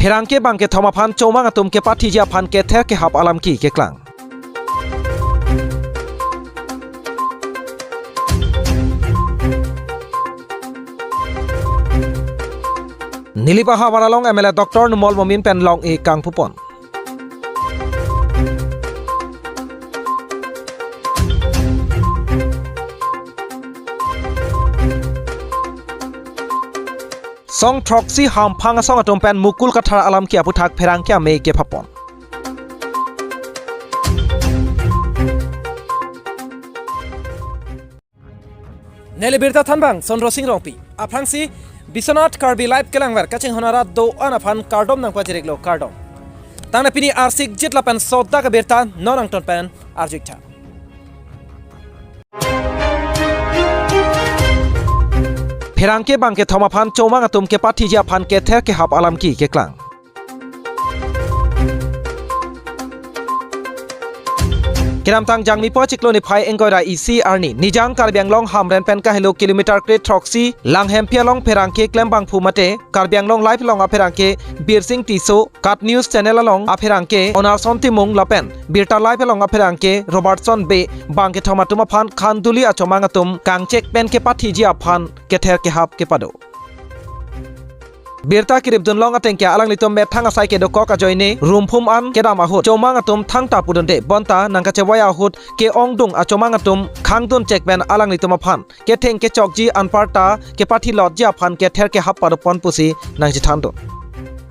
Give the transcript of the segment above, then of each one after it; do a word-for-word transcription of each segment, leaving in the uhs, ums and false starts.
Pherangke bangkethom aphan chomang atum kepathiji aphan kether kehap alam ke keklang. Nilip ahavar along M L A Doctor Numal Momin pen long-e kangpupon. Song throksi hamphang asong atum pen mukul kathar alam ke aputhak pherangke amei kephapon. Neli birta thanbang Sondro Sing Rongpi. Aphrangsi Biswanath Karbi Live kelangver kachinghon arat do-an aphan kardom nangpajiriklo, kardom. Tangte pini arsik jit lapen sodak abirta non angton pen arjuiktha. Pherangke bangkethom aphan chomang atum kepathiji aphan kether kehap alam ke keklang. Kedamtang Jangmipo chiklo niphai ingkoi ra isi arni Nijang Karbi Anglong Hamren pen kahelo kilometer kre throksi Langhemphi along pherangke klembangphu mate Karbi Anglong Live along apherangke Birsing Tisso, KAT News Channel along apherangke Onarson Timung lapen Birta Live along apherangke Robertson Bey bangkethom atum aphan khanduli achomang atum kangchek pen kepathiji aphan kether kehap kepado. Birta kiripdun long ateng ke alanglitum methang asai kedokok ajoine rumphum an kedam ahut chomang atum thangta pudunde, bonta nangkachevoi ahut ke-ongdung achomang atum khangdun chek pen alanglitum aphan ketheng kechokji anparta kepathi lotji aphan kether kehap padopon pusi nangchethandun.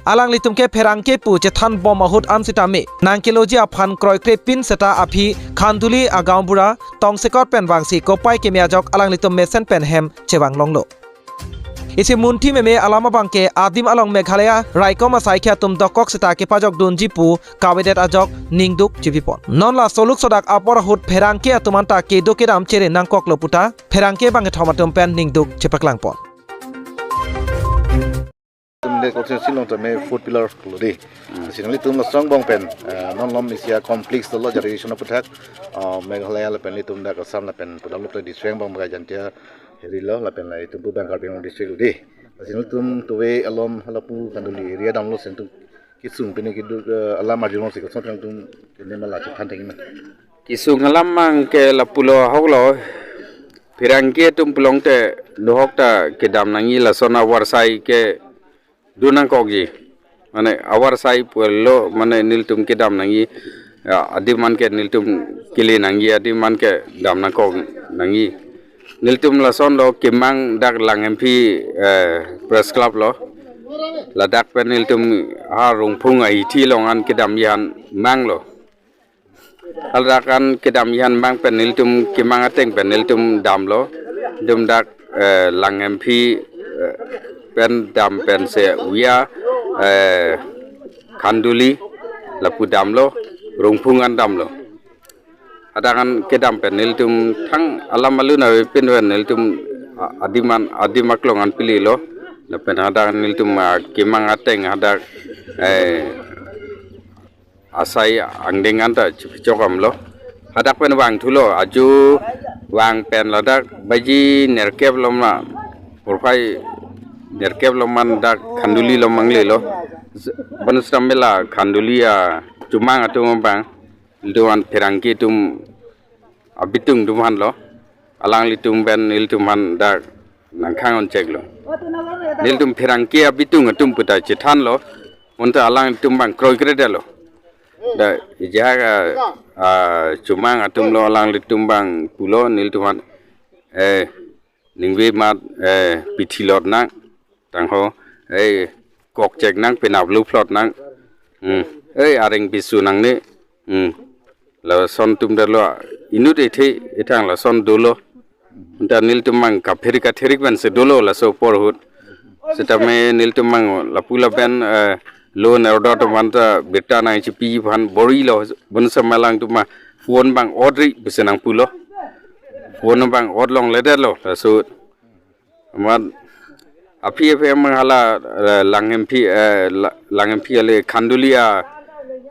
Alanglitum ke pherangke pu chethan bom ahut an sitame nangkeloji aphan kroikre pin seta aphi khanduli agaonbura tongsekot pen vangsi kopai keme ajok alanglitum mesen pen hem chevang longlo. Isi munthi meme alam abangke adim along Meghalaya raikom asaikhi atum dokok seta kepajokdunji pu kavedet ajok ningduk chipipon. Non laso luk sodak apor ahut pherangke atum anta kedo kedam chere nangkoklo puta pherangke bangkethom atum pen ningduk chepaklangpon. Tum de constituency along tame fourth pillar lo di. Sini tum lason angbong pen, eh, non lom isi a-complex dolo jarishon aputhak, eh, Meghalaya lapen ilitum dak Assam lapen pudam lok district angbong bagai Jaintia area lo lapen la itum pu bang Karbi Anglong district lo di. Sini tum tuve alom halapu khanduli area damlo, sini tum kesung pine keduk, eh, alam arjulongsi koson tum kene mala chethan thengji ma. Kesung alam abangke lapulo ahoklo, pherangke atum pulote nuhok ta kedam nangji, lason avar asai kedun nangkokji. Mane avar asai pulo mane nelitum kedam nangji, ya, adim an ke nelitum kele nangji, adim an ke dam nangkok nangji. Nelitum lasonlo kemang dak Langhemphi, eh, Press Club lo. Ladak pen nelitum ha Rongphung ahithi along an kedamji aphan manglo. Haladak an kedamji aphan mang pen nelitum kemang ateng pen nelitum damlo. Dum dak, eh, Langhemphi, eh, pen dam pensi via, eh, Khanduli lapu damlo, Rongphung an damlo. Hadak an kedam pen nelitum thang alam alun avepin pen nelitum a-, adim an, adim aklong an pililo. Lapen hadak nelitum, ah, kemang ateng hadak, eh, asai angdeng anta chipchok damlo. Hadak pen vangthulo, ajo vang pen ladak baji nerkep lom na, porphai nerkep lom an dak Khanduli along manglelo. Bonus tam bela Khanduli achomang atum abang, ilitum an pherangke atum abitung atum aphanlo. Alanglitum pen nelitum aphan dak nangkhang-on cheklo. Nelitum pherangke abitung atum puta chethanlo. Bonta alanglitum abang kroikredetlo. Dak ejahak a, achomang atumlo, alanglitum abang pulo nelitum aphan, eh, ningve amat, eh, pithi lot nang. Tangho, eh, kok chek nang, penap lu phlot nang. Hmm. Eh, areng pisu nangne. Hmm. Lason atum detlo, inut ethe, ethang lason dolo. Anta nelitum abang kapherik katherik pensi dolo laso apor ahut. Setame nelitum abang lapu lapen, eh, law and order atum aphanta birta nangchipi aphan borilo, bonus alam alanglitum ma phone abang odri pusi nangpulo. Phone abang odlongledetlo laso. Amat aphi aphi abang hala, eh, Langhemphi, eh, La-, Langhemphi ale Khanduli a,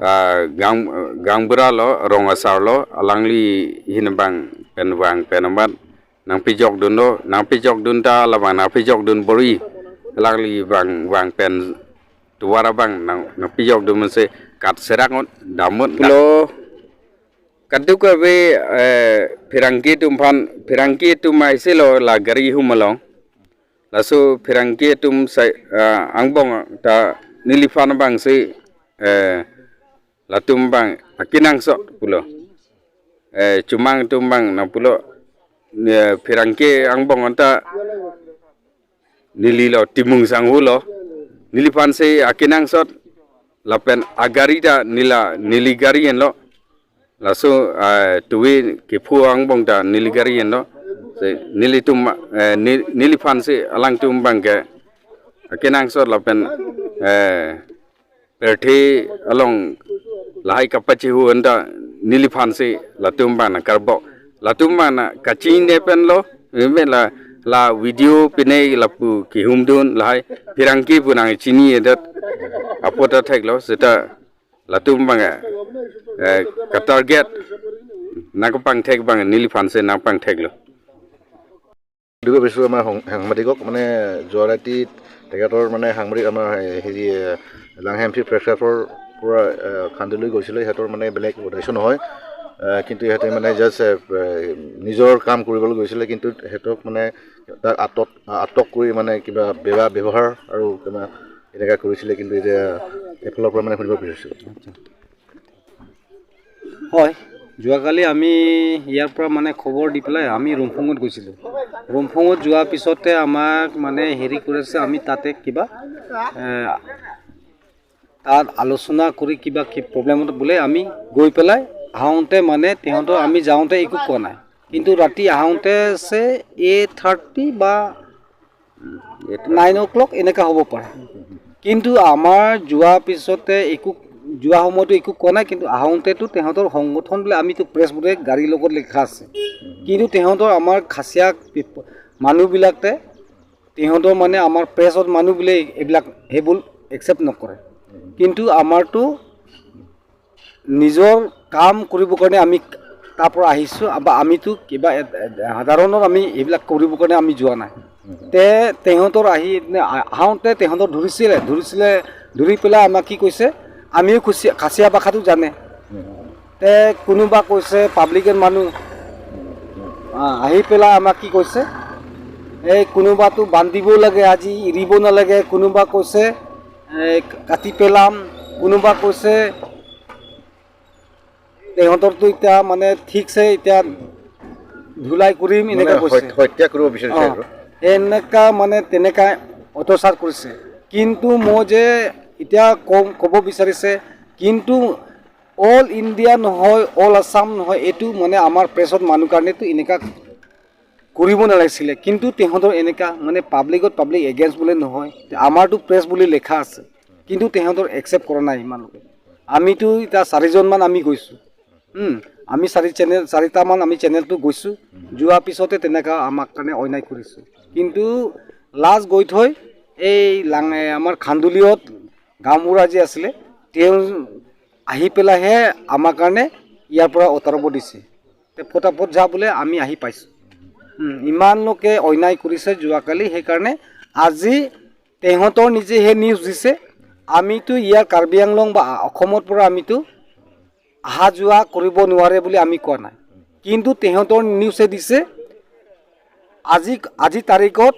ah, gang, gangbura lo, rong asar lo, alangli ahin abang pen vang pen amat nangpejokdunlo, nangpejokdun ta labang nangpejokdun bor-i, alangli vang, vang pen tovar abang nang nangpijok do mense kat serak ngot damut pulo. Kadokave, eh, pherangke atum aphan, pherangke atum aisi lo la gari hum along. Laso pherangke atum sai, eh, angbong ta neliphan abangsi, eh, latum abang akenangsot pulo. Eh, chomang atum abang nang pulo, eh, pherangke angbong anta neli lo Timung Sangho lo. Neliphansi akenangsot lapen agari ta neli, neli gari henlo. Laso, ah, tuwe kepho angbong ta neli gari henlo. Si nelitum, eh, ne-, neliphansi alangtum abangke akenangsot lapen, eh, pirthe along lahai kapachehu anta neliphansi latum abang nangkarbok. Latum abang nangkachini pen lo, eme la, la video pine lapu kehumdun lahai pherangke pu nangchinidet apot ta theklo, seta latum abang, eh, katarget nangkepangthek abang neliphansi nangpangtheklo. দুগৰাকী আমাৰ সং- সাংবাদিকক মানে যোৱা ৰাতি তেখেতৰ মানে সাংবাদিক আমাৰ হেৰি, এ, লাংহেমফি প্ৰেছ ক্লাবৰ পৰা, এ, খান্দুলি গৈছিলে, সিহঁতৰ মানে বেলেগ উদ্দেশ্য নহয়। এ, কিন্তু সিহঁতে মানে জাষ্ট, এ, এ, নিজৰ কাম কৰিবলৈ গৈছিলে, কিন্তু সিহঁতক মানে তাক আটক আটক কৰি মানে কিবা বেয়া ব্যৱহাৰ আৰু কিবা এনেকুৱা কৰিছিলে, কিন্তু এতিয়া এফালৰ পৰা মানে শুনিব বিচাৰিছোঁ। হয়, যোৱাকালি আমি ইয়াৰ পৰা মানে খবৰ দি পেলাই আমি ৰুমফুঙত গৈছিলোঁ। ৰুমফুঙত যোৱাৰ পিছতে আমাক মানে হেৰি কৰিছে, আমি তাতে কিবা, এ, তাত আলোচনা কৰি কিবা কি প্ৰব্লেমত বোলে আমি গৈ পেলাই আহোঁতে মানে তেহেঁতৰ আমি যাওঁতে একো কোৱা নাই, কিন্তু ৰাতি আহোঁতে চে এইট থাৰ্টি বা নাইন অ' ক্লক এনেকা হ'ব পাৰে। কিন্তু আমাৰ যোৱা পিছতে একো, যোৱা সময়তো একো কোৱা নাই, কিন্তু আহোঁতেতো তেহেঁতৰ সংগঠন বোলে, আমিতো প্ৰেছ বোলে গাড়ীৰ লগত লিখা আছে, কিন্তু তেহেঁতৰ আমাৰ খাচীয়া পিপ- মানুহবিলাকে, তেহেঁতৰ মানে আমাৰ প্ৰেছত মানুহ বোলে এইবিলাক সেইবোৰ একচেপ্ট নকৰে। কিন্তু আমাৰতো নিজৰ কাম কৰিবৰ কাৰণে আমি তাৰ পৰা আহিছোঁ, বা আমিতো কিবা এ- এ- সাধাৰণৰ আমি এইবিলাক কৰিবৰ কাৰণে আমি যোৱা নাই। তে তেহেঁতৰ আহি আ- আহোঁতে তেহেঁতৰ ধৰিছিলে, ধৰিছিলে, ধৰি পেলাই আমাক কি কৈছে, আমিও খুচি- খাচীয়া ভাষাটো জানে। তে কোনোবা কৈছে পাব্লিকৰ মানুহ, আ, আহি পেলাই আমাক কি কৈছে, এই কোনোবাতো বান্ধিব লাগে, আজি এৰিব নালাগে, কোনোবা কৈছে এই কাটি পেলাম, কোনোবা কৈছে তেহেঁতৰতো এতিয়া মানে ঠিকছে এতিয়া ধুলাই কৰিম, মানে এনেকা কৈছে। হত- হত্যা কৰিব বিচাৰিছে অ, আৰু। এনেকা মানে তেনেকা অত্যাচাৰ কৰিছে। কিন্তু মই যে এতিয়া কম, ক'ব বিচাৰিছে, কিন্তু অল ইণ্ডিয়া নহয়, অল আছাম নহয়, এইটো মানে আমাৰ প্ৰেছত মানুহ কাৰণেতো এনেকা কৰিব নালাগিছিলে। কিন্তু তেহেঁতৰ এনেকা মানে পাব্লিকত পাব্লিক এগেইনষ্ট বোলে নহয়, আমাৰতো প্ৰেছ বুলি লিখা আছে, কিন্তু তেহেঁতৰ একচেপ্ট কৰা নাই ইমানলৈকে। আমিতো এতিয়া চাৰিজনমান আমি গৈছোঁ। হুম, আমি চাৰি চেনেল, চাৰিটামান আমি চেনেলটো গৈছোঁ। যোৱাৰ পিছতে তেনেকা আমাক কাৰণে অন্যায় কৰিছে। কিন্তু লাষ্ট গৈ থৈ এই লাং- এ, আমাৰ খান্দুলিত গাঁওবুঢ়া যি আছিলে, তেওঁ আহি পেলাইহে আমাৰ কাৰণে ইয়াৰ পৰা আঁতৰাব দিছে। তে ফটাফট যা বোলে আমি আহি পাইছোঁ। হুম, ইমানলৈকে অন্যায় কৰিছে যোৱাকালি, সেইকাৰণে আজি তেহেঁতৰ নিজে সেই নিউজ দিছে। আমিতো ইয়াৰ কাৰ্বি আংলং বা অসমৰ পৰা আমিতো অহা যোৱা কৰিব নোৱাৰে বুলি আমি কোৱা নাই, কিন্তু তেহেঁতৰ নিউজে দিছে আজি, আজি তাৰিখত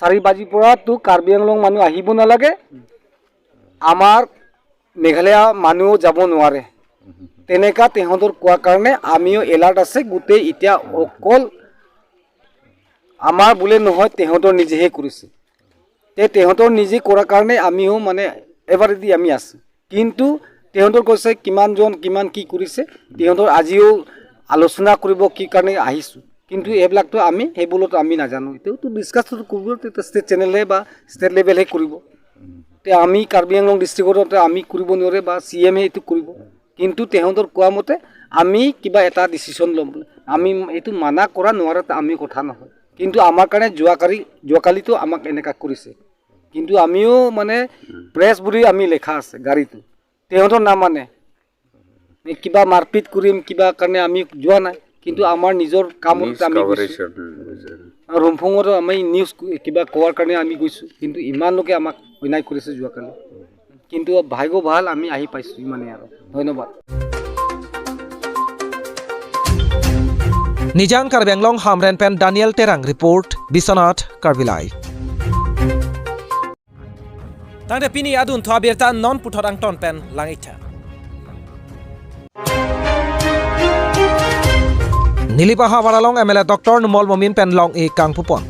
চাৰি বাজিৰ পৰাতো কাৰ্বি আংলং মানুহ আহিব নালাগে, আমাৰ মেঘালয়া মানুহ যাব নোৱাৰে। তেনেকা তেহেঁতৰ কোৱা কাৰণে আমিও এলাৰ্ট আছে। গোটেই এতিয়া অকল আমাৰ বোলে নহয়, তেহেঁতৰ নিজেহে কৰিছে। তে তেহেঁতৰ নিজে কৰাৰ কাৰণে আমিও মানে এবাৰেদি আমি আছোঁ। কিন্তু তেহেঁতৰ কৈছে কিমানজন কিমান কি কৰিছে, তেহেঁতৰ আজিও আলোচনা কৰিব কি কাৰণে আহিছোঁ। কিন্তু এইবিলাকতো আমি সেইবোৰত আমি নাজানো। এইটোতো ডিছকাছটো কৰিব, তে ষ্টেট চেনেলহে বা ষ্টেট লেভেলহে কৰিব। তে আমি কাৰ্বি আংলং ডিষ্ট্ৰিক্টত আমি কৰিব নোৱাৰে বা চি এমে এইটো কৰিব। কিন্তু তেহেঁতৰ কোৱা মতে আমি কিবা এটা ডিচিশ্যন ল'ম বুলি। আমি এইটো মানা কৰা নোৱাৰে, তে আমি কথা নহয়। কিন্তু আমাৰ কাৰণে যোৱাকালি, যোৱাকালিতো আমাক এনেকা কৰিছে। কিন্তু আমিও মানে প্ৰেছ বুলি আমি লিখা আছে গাড়ীটো। তেহেঁতৰ নামানে। এই কিবা মাৰপিট কৰিম, কিবা কাৰণে আমি যোৱা নাই। কিন্তু আমাৰ নিজৰ কামত নিউজ আমি গৈছোঁ। কভাৰেজ, উম, গৈছে। আৰু ৰুমফুঙতো আমি নিউজ কিবা কোৱাৰ কাৰণে আমি গৈছোঁ। কিন্তু ইমানলৈকে আমাক অন্যায় কৰিছে যোৱাকালি। কিন্তু ভাগ্য ভাল, আমি আহি পাইছো ইমানে আৰু। ধন্যবাদ। Nijang Karbi Anglong Hamren pen Daniel Terang report, Biswanath Karbi Live. Tangte pini adunthu abirta non puthot angton pen lang-iktha. Nilip ahavar along M L A Doctor Numal Momin pen long-e kangpupon.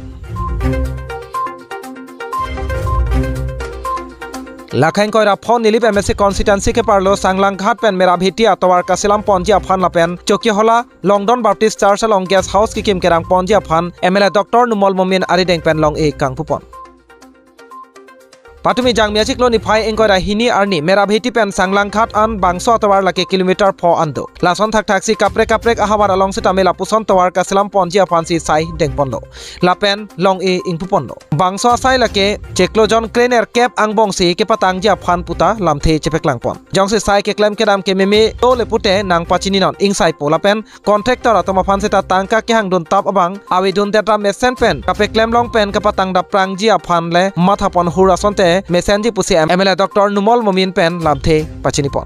Lakha ingkoi ra pho Nilip M A C constituency keparlo Sanglanghat pen Merabheti atovar kaselam ponji aphan lapen Chokihola Longdon Baptist Church along guest house kekim kerang ponji aphan M L A Doctor Numal Momin arideng pen long-e kangpupon. Patumi Jangmi achiklo niphai ingkoi ra hini arni Merabheti pen Sanglanghat an bangso atovar lake kilometer pho an do. Lason thakthaksi kaprek kaprek ahavar along sitame lapuson tovar kaselam ponji aphansi sai dengponlo. Lapen long-e ingpuponlo. Bangso asai lake chiklo jon crane er kep angbongsi kepatangji aphan puta lamthe chepaklangpon. Jongsi sai keklem kedam kememe do le pute nangpachininon ingsaipo lapen contractor atum aphan seta tangka kehangdun tap abang avedun tetra mesen pen kapeklem long pen kapatang dapprangji aphan le mathapon hur asonte mesenji pusi M L A Doctor Numal Momin pen lamthe pachinipon.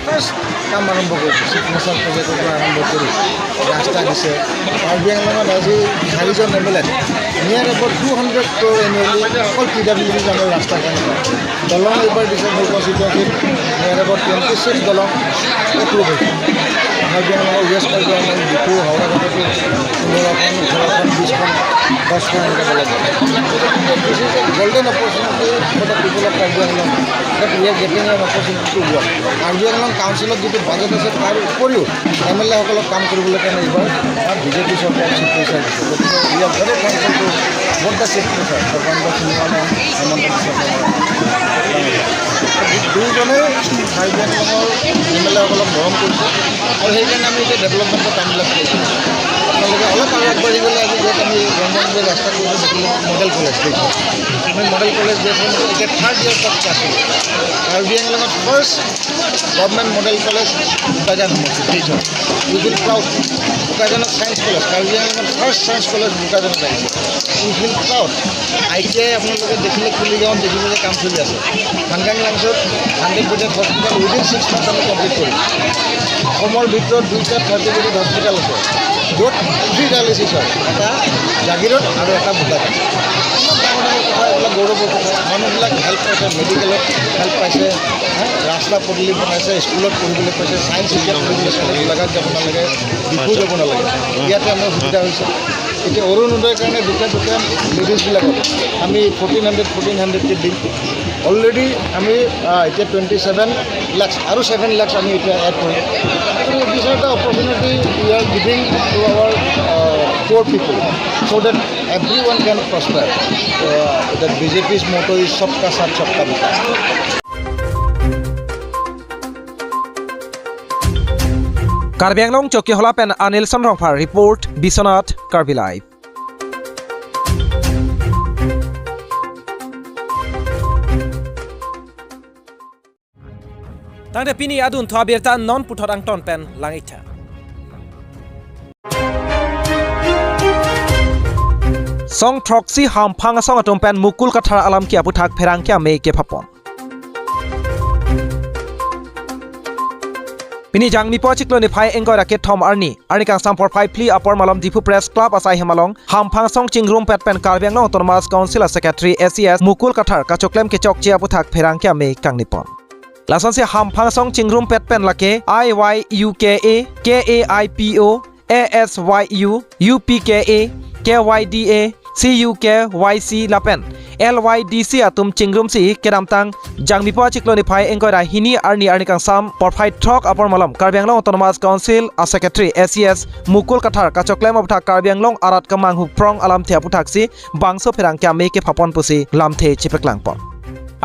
First কাম আৰম্ভ কৰিছে, signature projector পৰা আৰম্ভ কৰি ৰাস্তা দিছে। কাৰ্বি আংলঙত আজি চাৰিজন M L A, near about two hundred crore annually অকল পি ডাব্লিউ ডিৰ নামৰ ৰাস্তাৰ কাৰণে। দলং এইবাৰ দিছে, মোৰ কনষ্টিটুৱেঞ্চিত নিয়াৰ এবাউট টুৱেণ্টি ছিক্স দলং এপ্ৰুভ হৈছে। কাৰ্বি আংলঙৰ ৱেষ্ট কাৰ্বি আংলং, ডিফু, হাওৰাঘাটতো পোন্ধৰখন, ওঠৰখন, বিছখন, দহখন এনেকৈ দলং। This is a golden opportunity for the people of Karbi Anglong that we are getting an opportunity to work. Karbi আংলং কাউন্সিলত যিটো বাজেট আছে, তাৰ উপৰিও এম এল এসকলক কাম কৰিবলৈ কাৰণে এইবাৰ বিজেপি চৰকাৰে চিফ মিনিষ্টাৰ দিছে। গতিকে we are very thankful to both the chief minister, Sarbananda Sonowal and হিমন্ত বিশ্ব শৰ্মা। দুয়োজনে কাৰ্বি আংলঙৰ এম এল এসকলক মৰম কৰিছে আৰু সেইকাৰণে আমি এতিয়া ডেভেলপমেণ্টৰ কামবিলাক কৰিছোঁ। আপোনালোকে অলপ আৰু আগবাঢ়ি গ'লে আজি য'ত আমি ৰংগনগৈ ৰাস্তা কৰিছোঁ, দেখিলে মডেল কলেজ দেখিছোঁ। আমি মডেল কলেজ দেখিছোঁ, এতিয়া থাৰ্ড ইয়াৰ তাত ক্লাছ কৰিছোঁ। কাৰ্বি আংলঙত first government model college Bokajan সমষ্টিত দেখিছোঁ। We feel proud। বোকাজানত ছায়েন্স কলেজ, কাৰ্বি আংলঙত ফাৰ্ষ্ট ছায়েন্স কলেজ বোকাজানত আহিছে। We feel proud। I T I আপোনালোকে দেখিলে কুলিগাঁৱত দেখিব যে কাম চলি আছে। হাংগাং লাংছত hundred bedded hospital within six months আমি কমপ্লিট কৰিম। অসমৰ ভিতৰত দুইটা থাৰ্টি বেডেড হস্পিটেল আছে, য'ত ফ্ৰী ডায়েলিচিছ হয়, এটা জাগিৰোড আৰু এটা বোকাজান। ইমান ডাঙৰ ডাঙৰ কথা, এইবিলাক গৌৰৱৰ কথা। মানুহবিলাক হেল্প পাইছে, মেডিকেলত হেল্প পাইছে, হা, ৰাস্তা পদূলি বনাইছে, স্কুলত পঢ়িবলৈ পাইছে, ছায়েন্স এতিয়া পঢ়িবলৈ পাইছে, গোলাঘাট যাব নালাগে, ডিফু যাব নালাগে, ইয়াতে আমাৰ সুবিধা হৈছে। এতিয়া অৰুণোদয়ৰ কাৰণে দুটা দুটা লেডিজবিলাকক আমি ফৰ্টিন হাণ্ড্ৰেড, ফৰ্টিন হাণ্ড্ৰেডকৈ দিম। অলৰেডি আমি, আহ, এতিয়া টুৱেণ্টি ছেভেন লাখছ আৰু ছেভেন লাখছ আমি এতিয়া এড কৰিম। গতিকে this is the opportunity we are giving to our, uh, poor people, so that everyone can prosper। Uh, that B J P's motto is Sabka Saath, Sabka Vikas। Karbi Anglong Chokihola pen Anilson Rongphar report, Biswanath Karbi Live. Tangte pini adunthu abirta non puthot angton pen lang-iktha. Song throksi hamphang asong atum pen Mukul Kathar alam ke aputhak pherangke amei kephapon. Pini Jangmi po achiklo niphai ingkoi ra kethom arni, arni kangsam porphai phli apor malom Diphu Press Club asai hem along hamphang asong chingrumpet pen Karbi Anglong Autonomous Council a Secretary A C S Mukul Kathar kachoklem kechokche aputhak pherangke amei kangnipon. Lasonsi hamphang asong chingrumpet pen lake I Y U K A, K A I P O, A S Y U, U P K A, K Y D A, C U K Y C lapen L Y D C atum chingrumsi kedamtang Jangmi po achiklo niphai ingkoi ra hini arni, arni kangsam porphai throk apor malom Karbi Anglong Autonomous Council a Secretary A C S Mukul Kathar kachoklem aputhak Karbi Anglong arat kemanghu phrong alamthe aputhaksi bangso pherangke amei kephapon pusi lamthe chepaklangpon.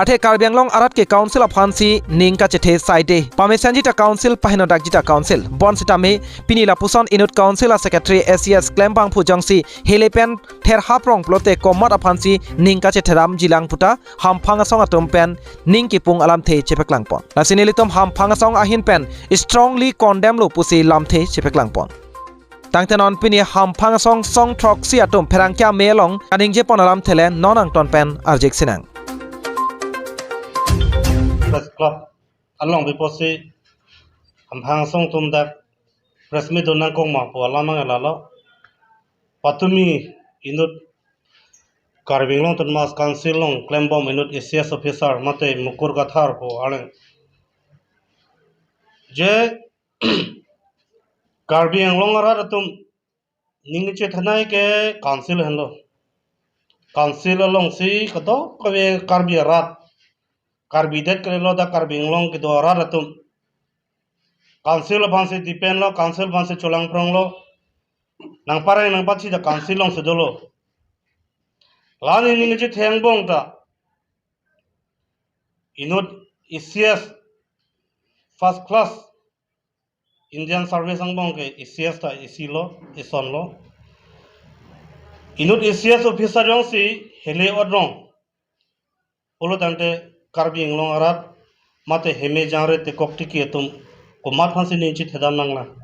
Athe Karbi Anglong arat ke council aphansi ning kachethe saide. Pamesenji ta council, pahinodakji ta council. Bonsitame pini lapuson inut council a Secretary A C S klembangphu jongsi hele pen therhap rong pulote komat aphansi ning kachetheramjilang puta hamphang asong atum pen ning kipung alamthe chepaklangpon. Lasi nelitum hamphang asong ahin pen strongly condemn lo pusi lamthe chepaklangpon. Tangte non pini hamphang asong song throksi atum pherangke amei along kaningjepon alamthe le non angton pen arjik sinang. Press Club along biposi hamphang asong atum dak press meet do nangkok ma pu alam ang lalo. Patumi inut Karbi Anglong Autonomous Council along klembom inut A C S officer mate Mukur Kathar pu arleng. Je Karbi Anglong arat atum ning chethanai ke council henlo. Council alongsi kadokave Karbi arat, Karbi det kalilo dak Karbi Anglong kedo arat atum council aphansi depend lo, council aphansi cholangprong lo. Nangpareng nangpathi dak council alongsi dolo. La-an ning chethe angbong ta inut A C S first class Indian Service angbong ke A C S ta isi lo, ison lo. Inut A C S officer jongsi hele ot rong pulo tangte Karbi Anglong arat mate heme jangre tekok tiki atum komat aphansi ning chethedam nanglang.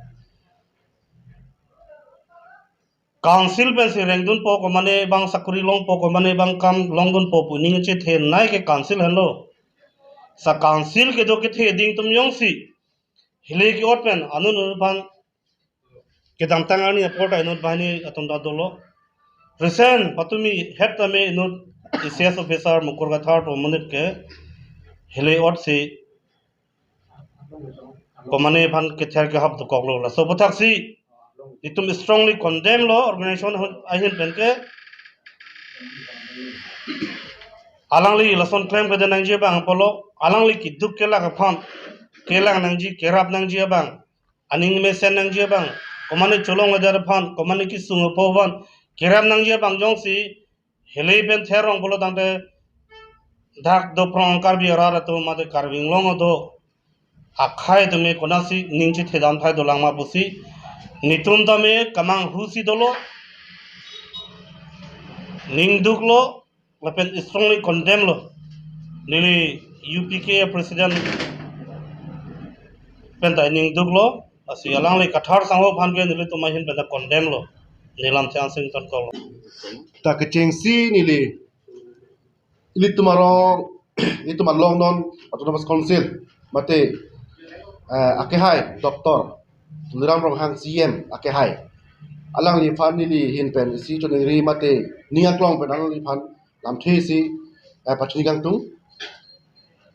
Council pensi rengdunpo, komane bang sakuri longpo, komane bang kam longdunpo pu ning chethenai ke council henlo. Sa council kedo kethe ding atum jongsi hele ke-ot pen anun anun aphan kedamtang arni apor ta inut banghini atum ta dolo. Recent patumi het tame inut A C S officer Mukur Kathar pu monit ke hele ot si komane aphan kether kehap dokoklo. Laso aphuthaksi itum strongly condemn lo organization ahin pen ke. Alangli lason klem kede nangji abang apotlo, alangli keduk kelak aphan kelang nangji, kerap nangji abang, aning mesen nangji abang, komane cholong ajar aphan, komane kesung apo aphan kerap nangji abang jongsi hele pen therong pulo tangte dak doprong Karbi arat atum mate Karbi Anglong atum akhei atum ke konatsi ning chethedam thai dolang ma pusi netum tame kemanghu si dolo, ning duklo, lapen strongly condemn lo. Neli U P K president pen ta ning duklo, lasi alangli Kathar sangho aphan ke nelitum ahin pen ta condemn lo. Nelam the ansing ton kolo. Ta kechengsi neli ilitum arong, ilitum along non Autonomous Council mate, eh, akehai Doctor Tuliram Ronghang C E M akehai, alangliphan neli ahin pen isi choningri mate ning aklong pen alangliphan lamthe si, eh, pachini kangtung.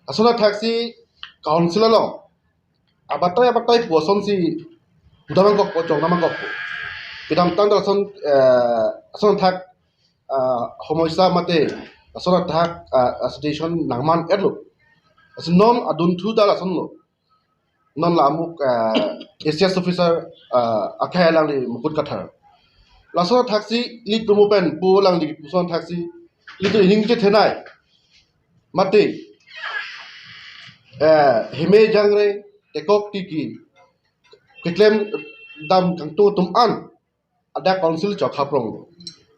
Lason athaksi council along abatai abatai pu asonsi pudam angkokpo, jongdam angkokpo. Kedamtang ta lason, eh, lason athak, ah, homoisa mate lason athak, ah, ah, situation nangman-etlo. Lason non adunthu ta lasonlo. Non la amuk, ah, A C S officer, ah, akehai alangli Mukur Kathar. Lason athaksi ilitum pen pu alangli puson athaksi ilitum ining chethenai mate, eh, heme jangre tekok tiki keklem dam kangtung atum an adak council chokhaprong.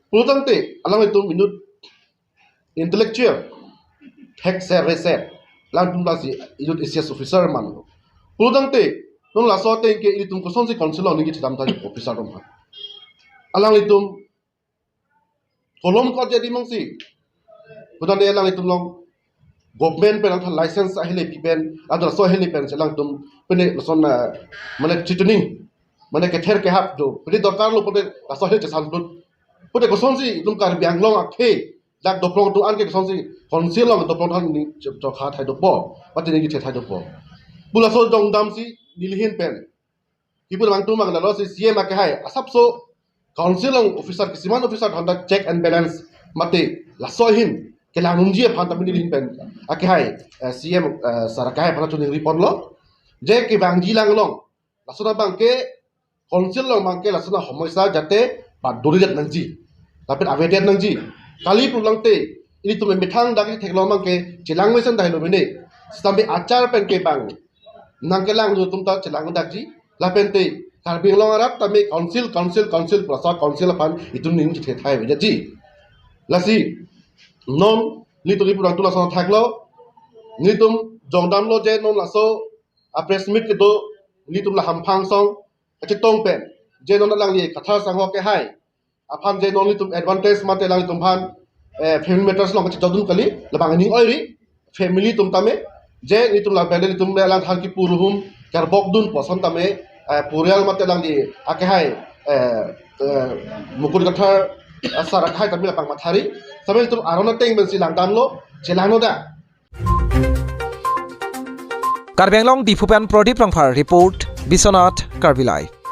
Pulo tangte alanglitum inut intellectual, thekser reser, alangtum lasi inut A C S officer man. Pulo tangte non laso ateng ke ilitum kosonsi council along ning chethedam thai officer atum aphan? Alanglitum kolom ko jadi mangsi. Putangte alanglitum along government pen alangphan license ahele pi pen, ado laso ahele pen si alangtum pine lason, ah, mane chituning, mane kether kehap do, pine dorkar lo pute laso ahele chesan put. Pute kosonsi itum Karbi Anglong akhei dak doprong atum an ke kosonsi council along doprong than ning cho-, chokha thai dopo, mate ning chethe thai dopo pu laso jongdam si neli ahin pen kipu abang atum abang lalo si C E M akehai asapso council along officer kisiman officer thonta check and balance mate laso ahin kelang nangji aphan tame neli ahin pen akehai, eh, C E M, eh, sir akehai aphan choningri ponlo. Je kevangji lang along lason abang ke council along abang ke lason ahomoisa jate paduri det nangji, lapen avedet nangji. Kali pulo tangte ilitum methang dak theklong abang ke chelang mesen dahai lo mene. Sitame achar pen ke bang nangkelang atum ta chelang dakji. Lapen te Karbi Anglong arat tame council, council, council, pu laso council aphan itum ning chethe thai aveji. Lasi non nelitum kipu abang atum lason athaklo, nelitum jongdamlo je non laso a press meet kedo nelitum la hamphang asong kachetong pen je non alangli Kathar sangho akehai aphan je non nelitum advantage mate alanglitum aphan, eh, family matters along kachejokdun kali, labang aning oiri, family atum tame Je nelitum labang le nelitum le alangthan kipu aruhum karbok dunpo ason tame, eh, purial mate alangli akehai, eh, eh, Mukut Kathar, eh, sar akehai tame lapang mathari. Same nelitum aron ateng pensi langdamlo, chelangno da. Karbi Anglong Diphu pen Pradip Rongphar report, Biswanath Karbi Live.